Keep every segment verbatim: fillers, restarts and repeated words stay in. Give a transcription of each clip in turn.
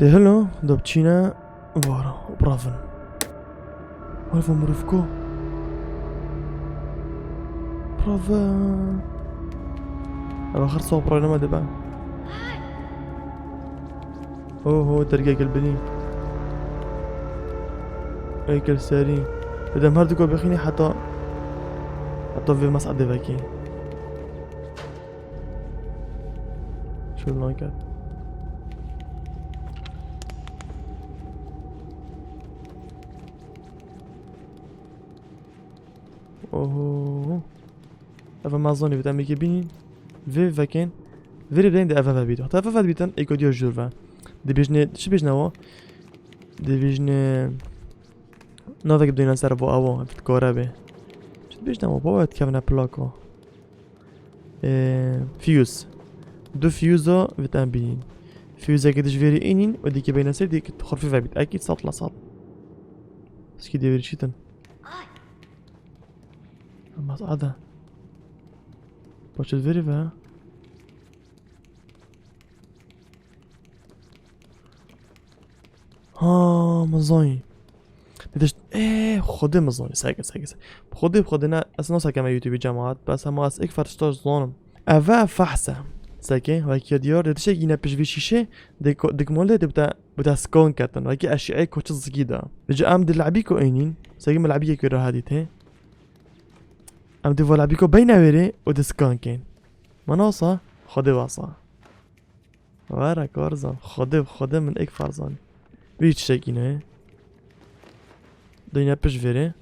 Dê hilo, do biçîne vara, biravin. Hal va mirov ko. Biravin. Ev axir sax problema dibe. Oho, dergekil binî. Ey kil serî. Didem her du ko bixînî heta, heta vê mes'edê vekî. Şöyle lan gel. Oho. Eva mazoni bit, em ê bînin. Vê vekên. Vê rê bideyên de eva ve bît. Heta eva ve bîtin, êko diyo jûr ve. Dibêjne, çi bêjne wa? Dibêjne, navek bideyne ser vo avo, ev dikare bê. Çi dibêjne wa? Baba, dikevine plako. Ee, fuse. Du fuse vit em bînin. Fuseke dij vêrî înîn û dîkî beyne ser dîkî xurfî vebît. Ekî sed la sed. Skî dê vêrî çîtin. Mas ada. Paçet vêrî ve. Ha, min zanî. Didişt, ê, Xwedê min zanî, seke, seke, seke. Xwedê, Xwedê ne, ez nasakeme YouTube cemaat, bes hema ez ek ferştaş zanim. Eve fehse. Seke, wekî diyar, didişek yine pişt vî şîşe, dik-, dikmole de bide, bide skan ketin, wekî eşi'ê koçi zikî de. Dice em di lebî ko ênîn, seke min lebî yekê rahat dîtê. Em di vo lebî ko beyne wêrê û di skan kên. Mana wasa, Xwedê wasa. Were karzan. Xwedê, Xwedê min êk farzan. Vî çiçekî ne. Duyne pişt vêrê.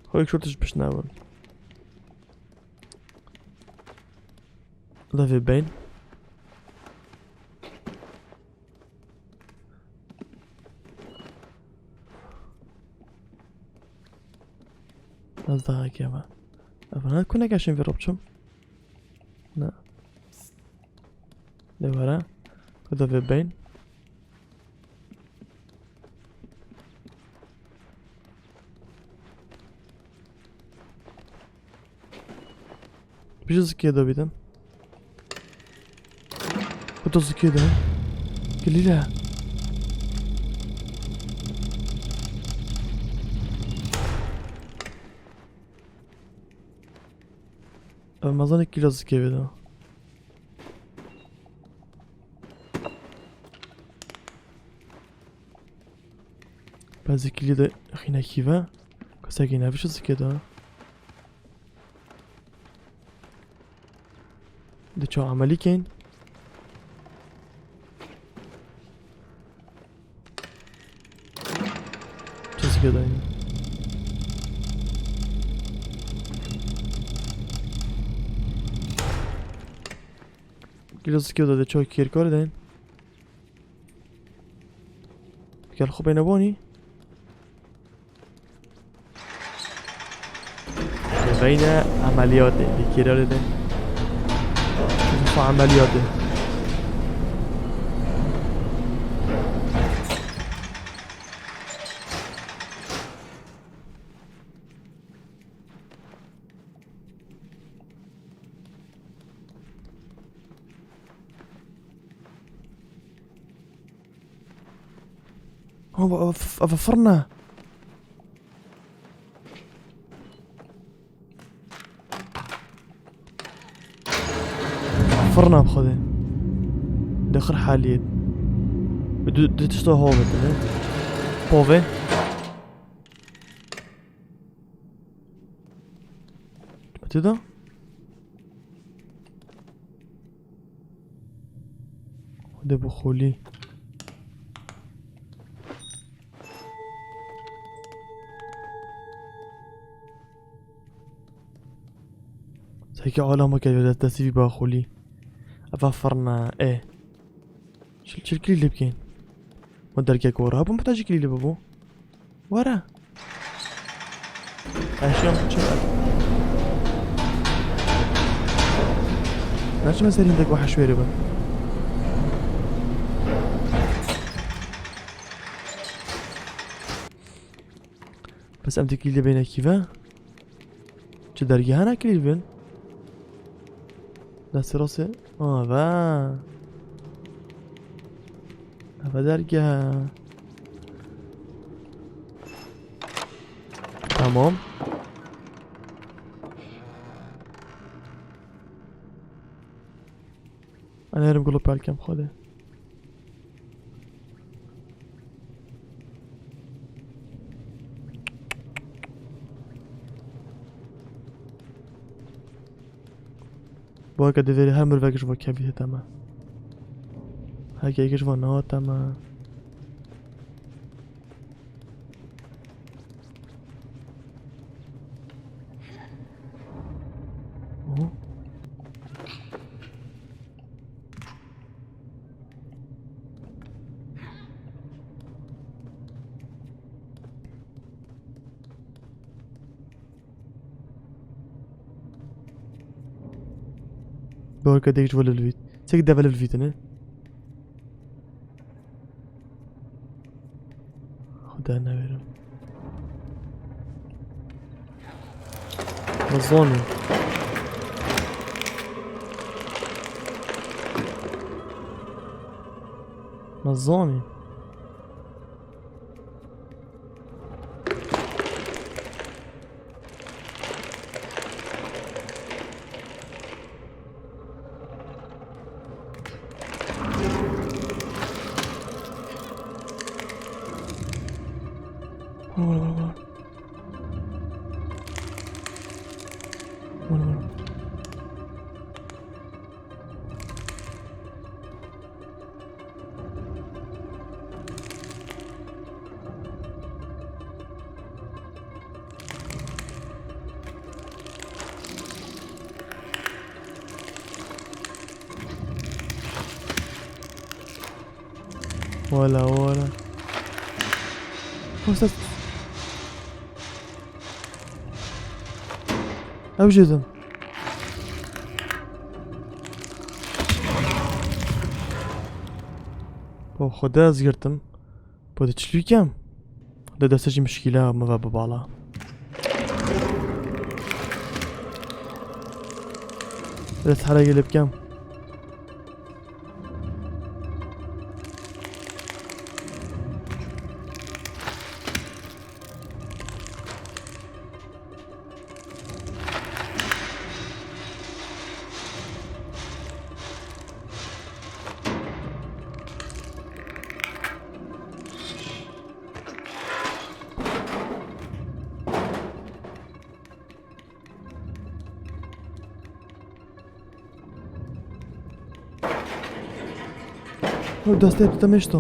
Hoy şortiş pişt nabin. Levê beyn. Ez daha keme. Ev ne kune kaşın verip çum. Ne. Ne var ha? Kuda ve beyn. Bir zikê de bidin. Bu da zikê de. Gelîle. Ev mezanek kîla zikê bide. Bazı kili de xînekî ve. Kesekî nevişe zikê de. Di ço emelî kên. Çizgi dayne. Kilo zikê de ço kêrkar dayne. Gel xwe bêne bonî. Li beyne emeliyatê, li kêrarê de. Xwe emeliyatê. Hop, ev, ev firn e. Firn e bi xwedê. Dixir haliyê. Du, du tişta hov e, ne? Povê. Çi da? Xwedê bi xolî. Seke alama ke destesî vî ba xolî. Eva firna, e. Çil, çil kilî lê bikên. Ma dergek wara bû, muhtacî kilî lê bibû. Were. Eşya çi ver? Naçime serî hindek wiha şwêrê bin. Bes em dikî lê bêne kî ve? Çi dergehana kilî bin? Destê rastê. Aa, ve. Eve dergehe. Tamam. Em herim gulo pelkem xwedê. Belke divêrî her mirovek ji bo kevî hete me. Heke yek ji bo nehate me. Oho. Belke dek ji bo level vît. Çek de level vîtine. Xuda neverim. Mezanî. Mezanî. Wala, wala, wala, wala. Wala, wala. Wala, wala. Wasa. Ew jê din. Bo Xwedê ez girtim. Bo de çilîkem. De deste jî mişkîle me ve bibala. Dest here gelip kem. Ew destê tu te meşto.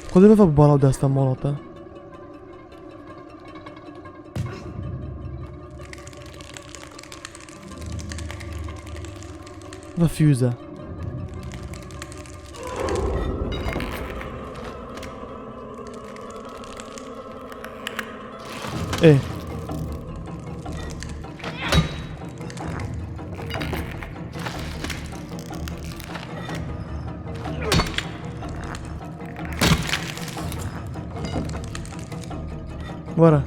Xwedê bife bi bala û desta mala te. Ve fuse. Ê. Were.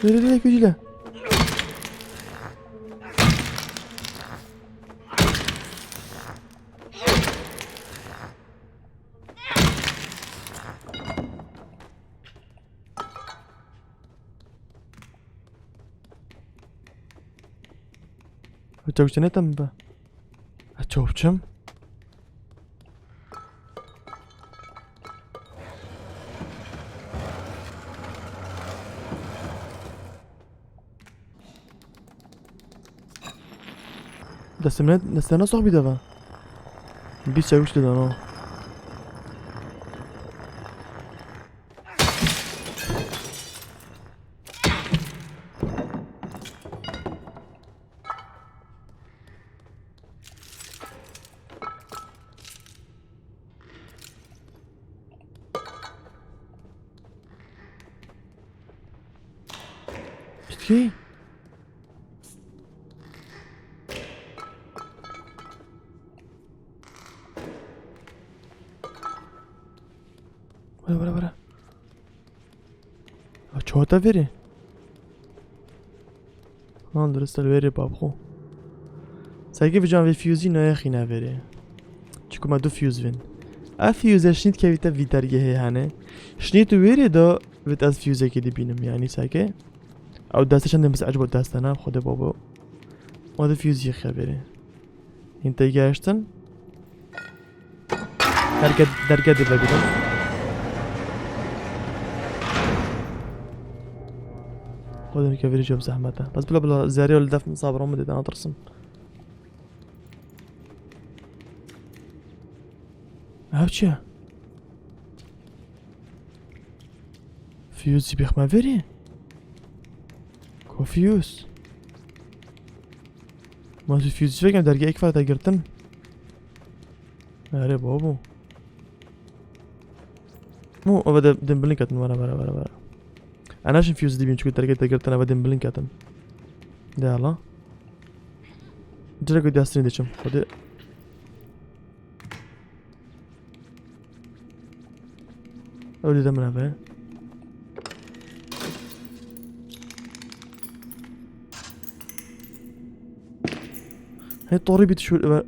Lê, lê, lê, lê, lê. Çaw çi netem be? Ez çaw biçim? Destê min, destê ne sohbî de ve. Bîst çewîş de dano. Kî? Were, were, were. Ya çawata verê? Ha, dirist el verê babxo. Serkê vican vê fiyuzî nayexîne verê. Çiku me du fiyuz vin. Ev fiyuze şinît kevîte vî dergehê hene. Şinît û wêrê de vit ez fiyuzekê dibînim. Yani serkê. Ew deste çendê mis ecbo destene, xwedê babo. Ma du fiyuz yê xeverê. Hîn tê gehiştin. Derge, derge dibe bînin. Xwedê min kevirî cem zehmet e. Bes bila bila zerê li def min sabra min dê, natirsim. Ev çi ye? Fiyuzî bêxme verê? Ko fiyuz? Ma tu fiyuzî vekem dergê ek fata girtin. Erê babo. Mu eve de dimbilin ketin, vere, vere, vere, vere. Ena şin fiyuzî dibîn çünkü dergê te girtin, eve dimbilin ketin. De ala. Direkt destinî diçim. Hadi. Ew dide min eve. Hey, torî bît şu ve.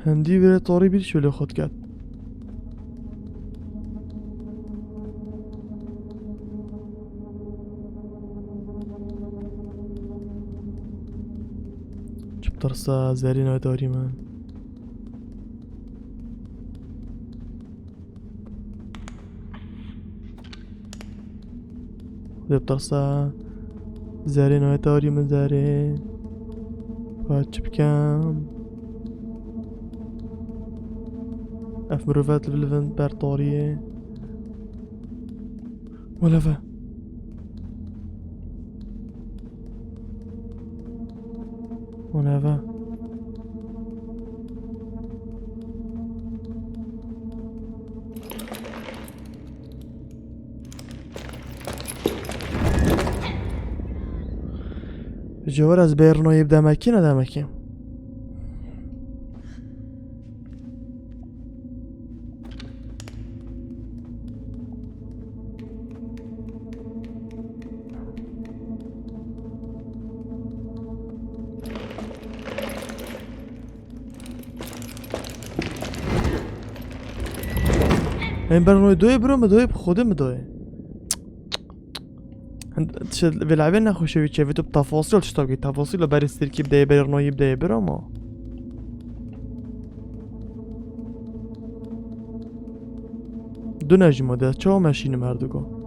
Hindî vire torî bîr şolê xwe diket. Çi bitirsa zerî nayê darî min. Xwedê bitirsa. Zerê nayê tarî min zerê. Ka çi bikem? Ev mirovet li vin ber tariyê. Wele ve. Wele ve. Cewher ez bêrinoyê bi demekî ne demekî. Em ber noy doyê biro mi doyê bi xwedê mi doyê. Hin, tişt, vê levê nexweşe wî çevê tu bi tefasîl tişta bikî. Tefasîl berê sirkî bideyê, berê noyî bideyê biro ma. Du ne jî ma de, çawa meşînim her du go.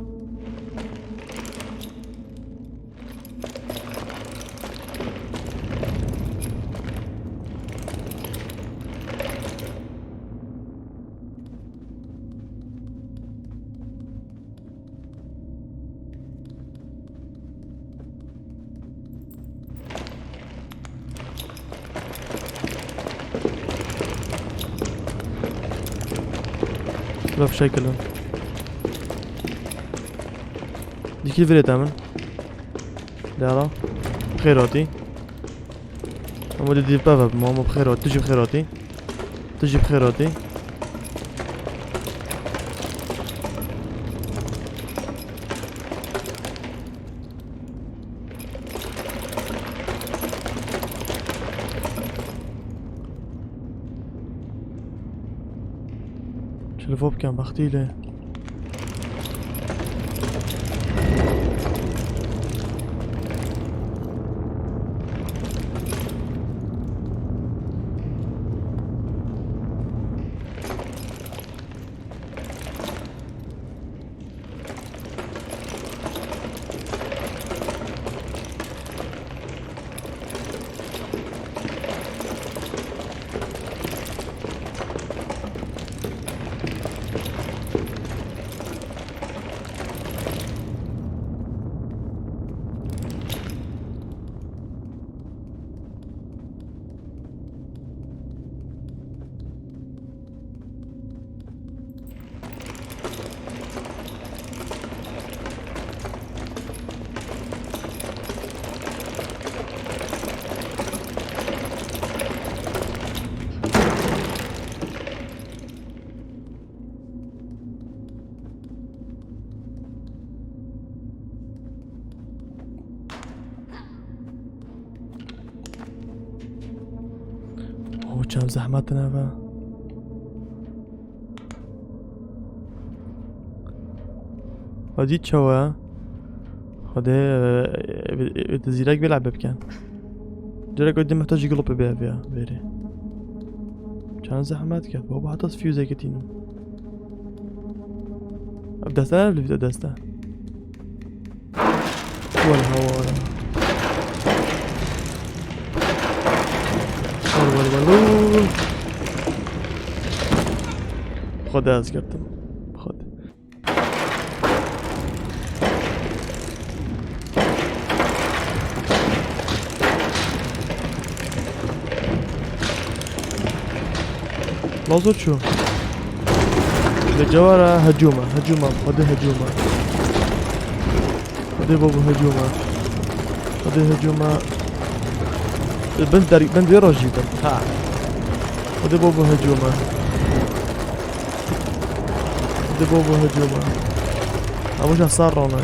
Bila fişek kirdim. Dikil virê te min. Dera. Xêr hatî. Ama di dîv peve bim, ama bi xêr hatî. Tu jî bi xêr hatî. Tu jî bi xêr hatî. Çi li vo bikin, bextî lê. Çend zehmet e nava. Hadi çawa? Xwedê, e, e, e, zîrek bê lebe bikin. Direkt o dimehta jî gulopê bê ev ya, verê. Çend zehmet ket. Baba, heta fuse ketînim. Ev deste ne, ev deste. Wala hawara. Wala, wala, wala, wala. Xwedê ez girtim. Xwedê. Lazo çû. Li cewara hecûm e, hecûm e, xwedê hecûm e. Xwedê babo hecûm e. Xwedê hecûm e. Bin der-, bin vê rojî bin. Ha. Xwedê babo hecûm e. Xwedê babo hecûm e. Hemû jî sar rane.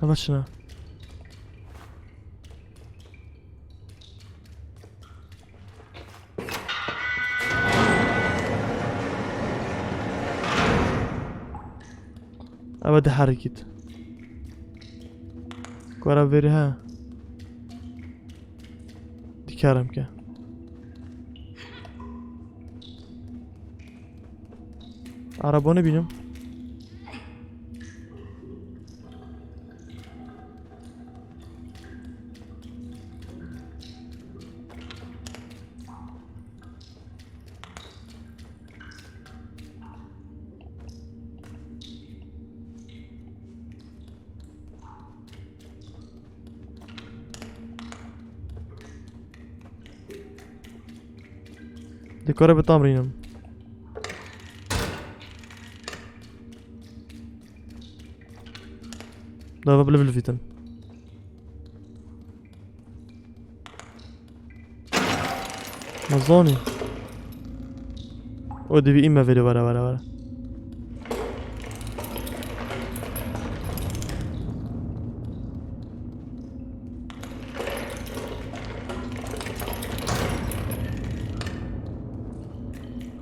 Hava çi ne? Ev diherikît. Kora verî he. Dikarim ke. Araba nebînim. Dikare bi tam rînim. Dava bilivlivitin. Nazani. O divî îme vêrê were, were, were.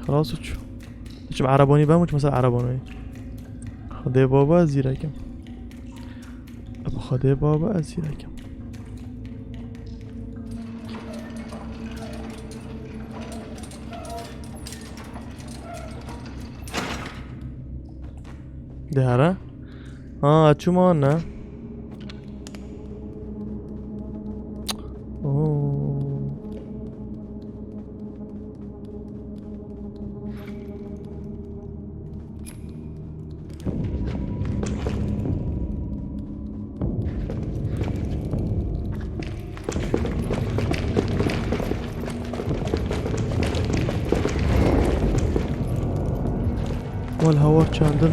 Xelas û çû. Diçim Erebanî bem û çima ser Erebanî. Xwedê baba ez zîrek im. Bi Xwedê baba ez zîrek im. Dihere. Ha, çûma ne? Oo. Wal hawar çandin.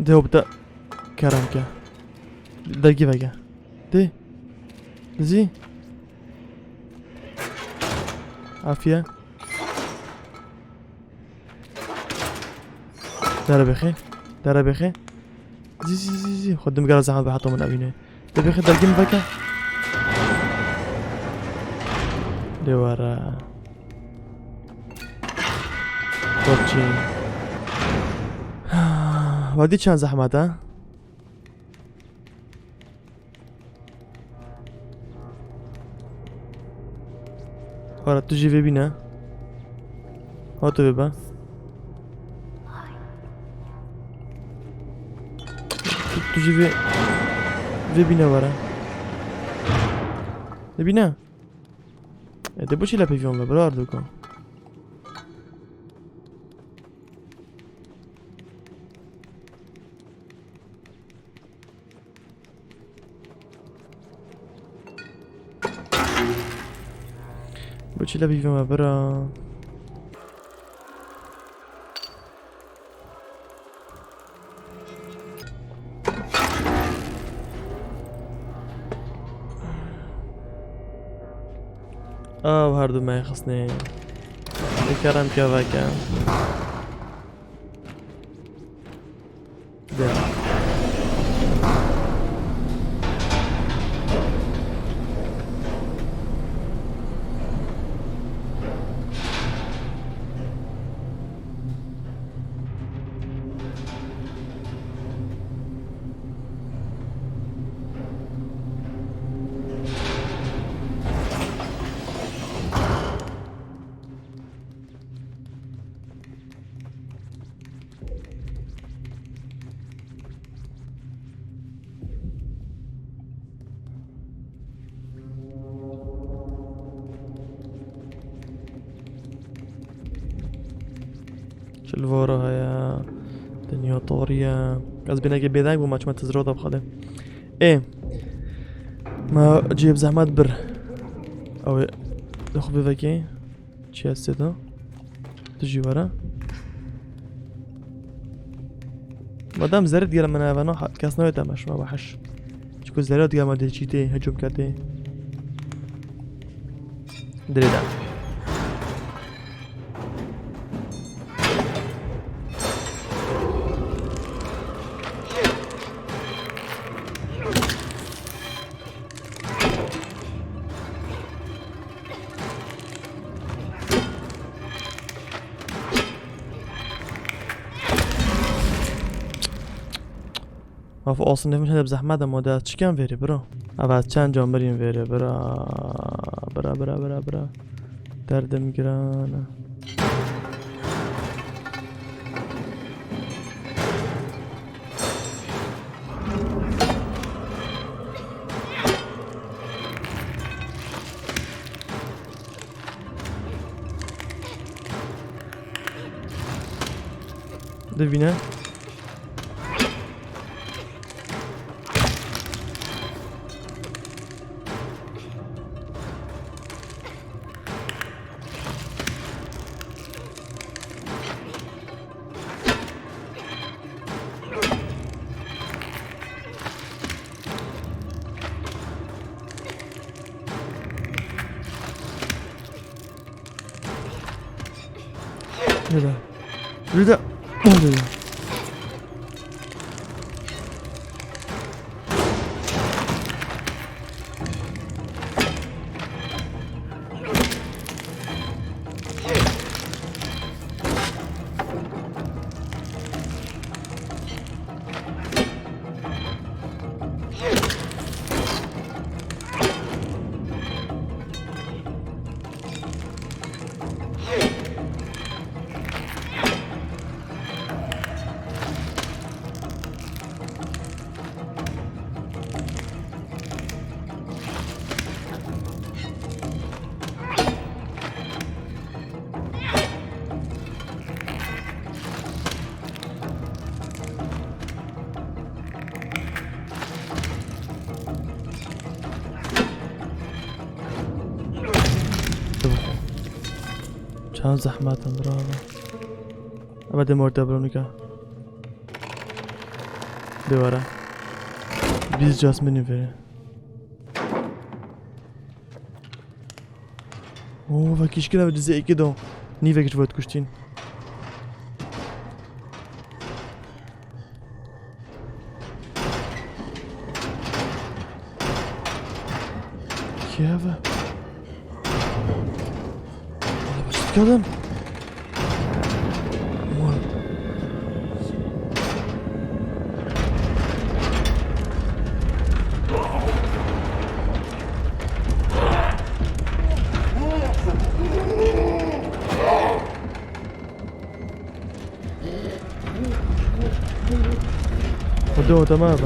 Dê hop de kerem ke. Dergî veke. Dê. Dizî. Afiye. Dere bêxê. Dere bêxê. Zî, zî, zî, zî. Xwe dim gera zehmet be heta min evîne. Dê bêxê dergî min veke. Dê were. Koçî. Wadî çend zehmet e? Wara tu jî vê bîne. Ha tu vê be. Tu, tu jî vê. Vê bîne were. Vê bîne. E, de boçî lepê viyon ve, bira Erdogan. Boçî lepê viyon ve, bira. Ew her du me xistine. Bikerem keveke. De. Çilvora heye. Dinya tor e. Ez binekê bêdeng bûm, çima tizro da bixade. Ê. Ma cêb zehmet bir. Ew ê. Xwe bivekê. Çi hestê de? Tu jî were. Madem zerê digere min eve na, kes nayê te me şima wehiş. Çiku zerê digere me dê çî tê, hicûm ketê. Dirê de. Of, olsun, nefes hep zahmet ama da çıkan veri, bro. Evet, çend can biriyim veri, bra. Bra, bra, bra, bra. Derdim giran. Divine. Rüde. Rüde. Rüde. Çend zehmet in, bravo. Ama de morte bro nika. De were. Biz just mini veri. Oo, vekişkine ve dizi iki do. Ni vekiş vot kuştin. Kiyeve. Hadi başlayalım. Aman. Hadi o tamam abi.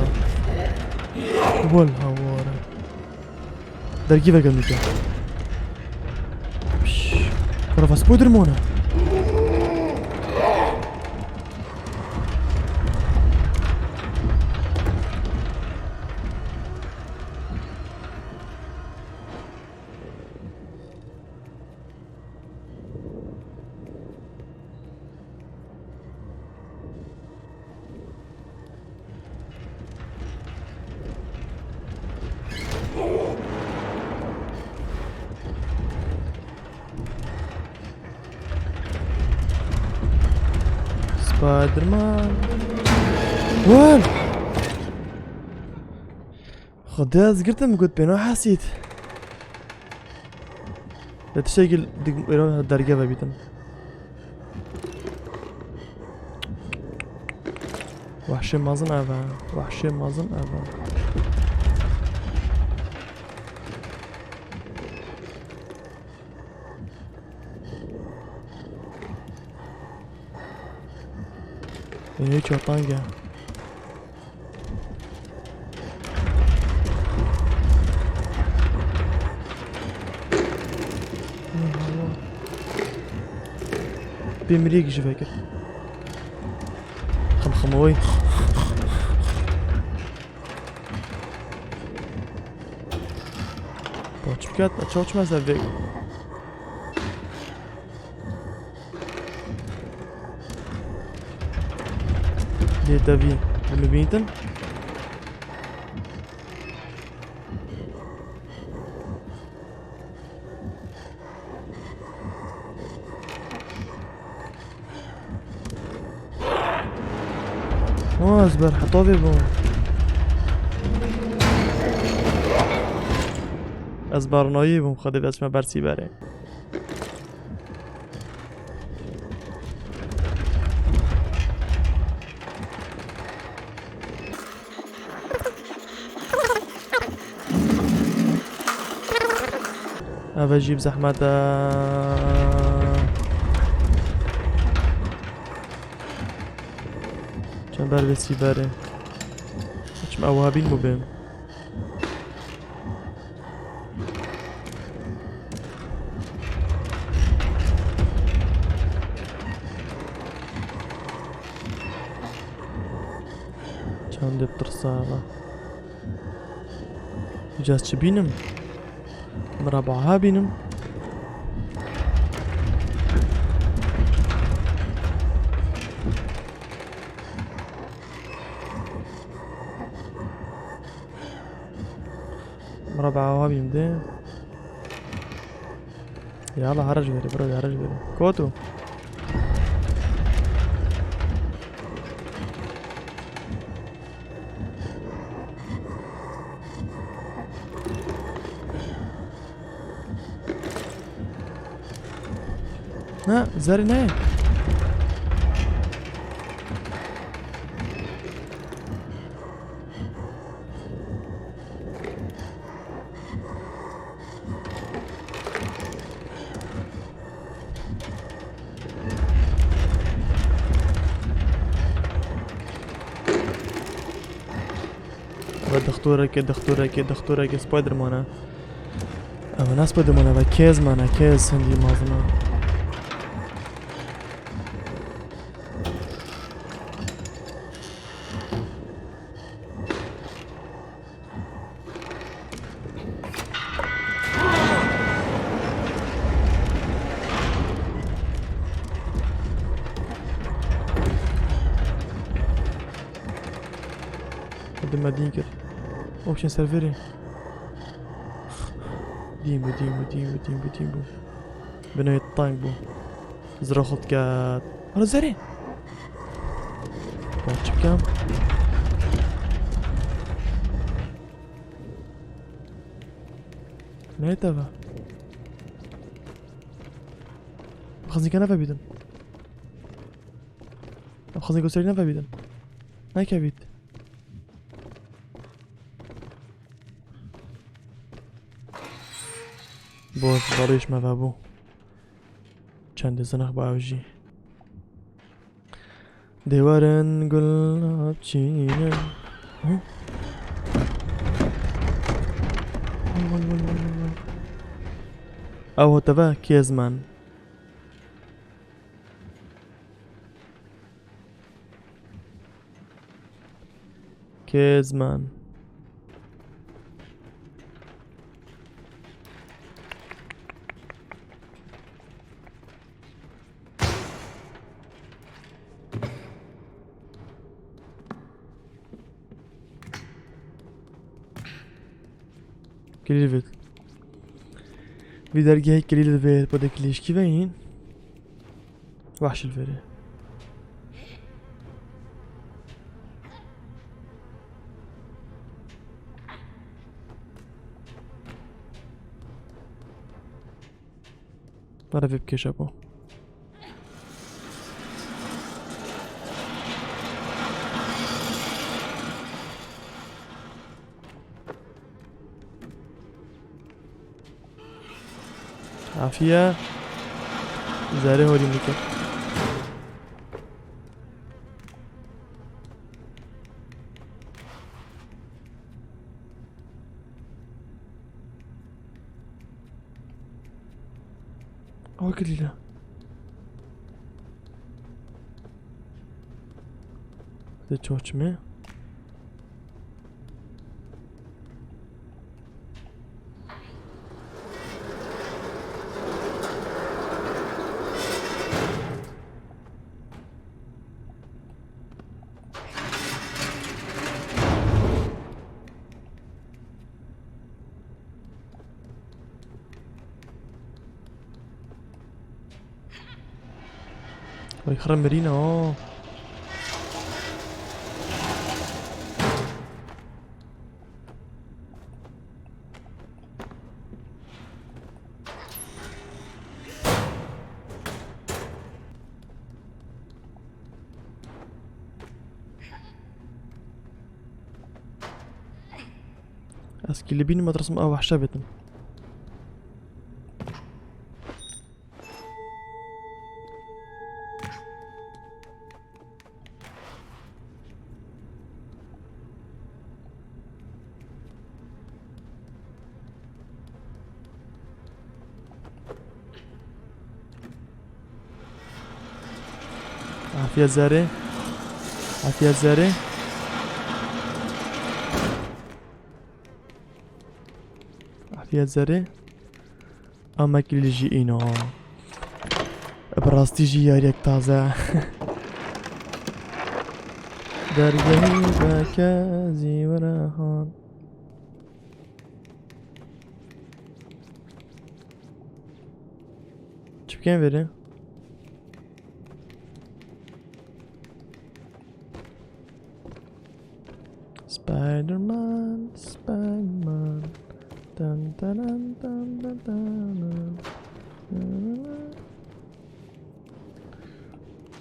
Wal hawara. Dergî veke nûke. Pişş. Karafa Spiderman e. Spiderman. Wal! Xwedê ez girtim, got pê nahesît. Lê tiştekî dik êro derge vebîtin. Wahşê mezin ev e. Wahşê mezin ev e. Wêneyê çatange. Pê miriyek ji vekir. Ximximoy. Boş biket, çok çmez ev. Lê devî, em bîtin. Oh, ez ber hetovê bûm. Ez barnayî bûm, Xwedê, ez çime ber sîberê. Eve jî bi zehmet e. Çend ber vê sîberê. Çim ew hebîn bû bêm. Çendê bi tirsa eve. Îca ez çi bînim? Mirabaha bînim. Mirabaha bînim de. Yala, here ji verê, bro, here ji verê. Kotu. Ne, zerê ne? Ve dixtorekê, dixtorekê, dixtorekê Spiderman e. Ev ne Spiderman e, ev Kêzman e, Kêz hindî mazin e. Hadi me dîn kir. Option serverê. Dîn bû, dîn bû, dîn bû, dîn bû, dîn bû. Binayê tank bû. Zira xwe diket. Ana zerê. Ba çi bikem? Ne teva? Xizîka nefebîtin. Em xizîka serî nefebîtin. Nekevît. Boş, balêş me vebû. Çendê zinax bi ew jî. Dêwarên gulab çînin. Hı? Ew hoteve Kezman. Kezman. Kilî divêt. Vî dergehê kilî divêt, podê kilîşkî ve yîn. Wahşil verê. Bana vê bikêşe bo. Afiye. Zerê holî min dike. Ew kilîle. Di çoçmê. Vay xira mirîne ha. Ez kilî bînim, ez diresim ew wehşe bêtim. Afiye zerê. Afiye zerê. Afiye zerê. Ama kilî jî îno. Bi rastî jî yariyek taze. Dergehî veke zî were han. Çi bikin verê? Spider-Man, Spider-Man. Tan, taran, tan, tan, taran.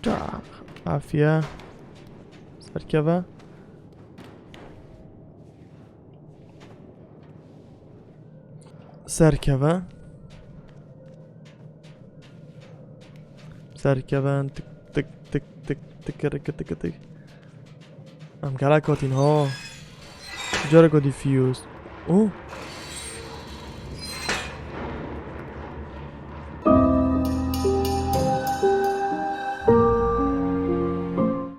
Ta, afiye. Serkeve. Serkeve. Serkeve tik tik tik tik tik tik tik tik. Em kara kotîn ho. Cara ku diffuse. Oh.